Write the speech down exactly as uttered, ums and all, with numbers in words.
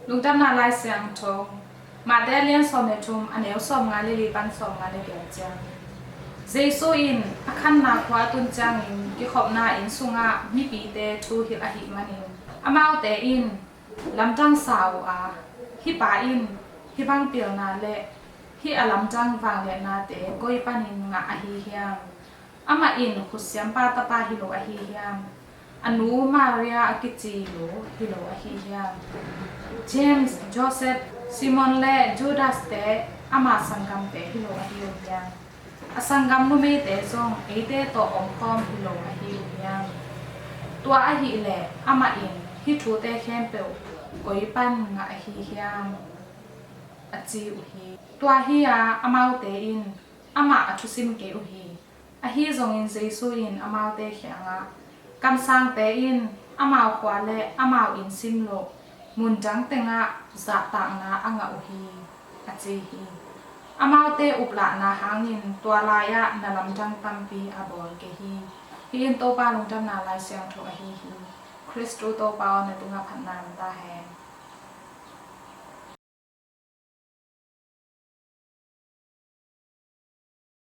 Lungdamna Lai Siangtho, Mate a lian sawm le thum, a neu sawm nga le li pan sawm nga le giat ciang. Jesu in a khanna khua a tun ciangin kikhopna inn sungah mipite thu hilh ahih manin amaute in lamdang sa uh a, hih pa in hih bang pilna le hih a lamdang vanglehnate koi panin ngah ahi hiam? Amah in khutsiampa tapa hi lo ahi hiam? A nu Maria a kici lo hi lo ahi hiam? James, Joseph, Simon le Judas-te ama sanggamte hi lo ahi uh hiam? A sanggam numeite zong eite tawh omkhawm hi lo ahi uh hiam? Tua ahih leh amah in hih thute khempeuh koi pan ngah ahi hiam? A ci uh hi. Tua hi-a amaute in amah a thusim kei uh hi. Ahi zongin Jesu in amaute kiangah, kamsangte in amau khua le amau inn sim loh mun dang tengah zahtakna a ngah uh hi, a ci hi. Amaute uplahna hangin tua lai-ah na lamdang tampi a bawl kei hi. Hih in Topa lungdamna Lai Siangtho ahi hi. Khristu Topa aw, na tungah phatna om ta hen.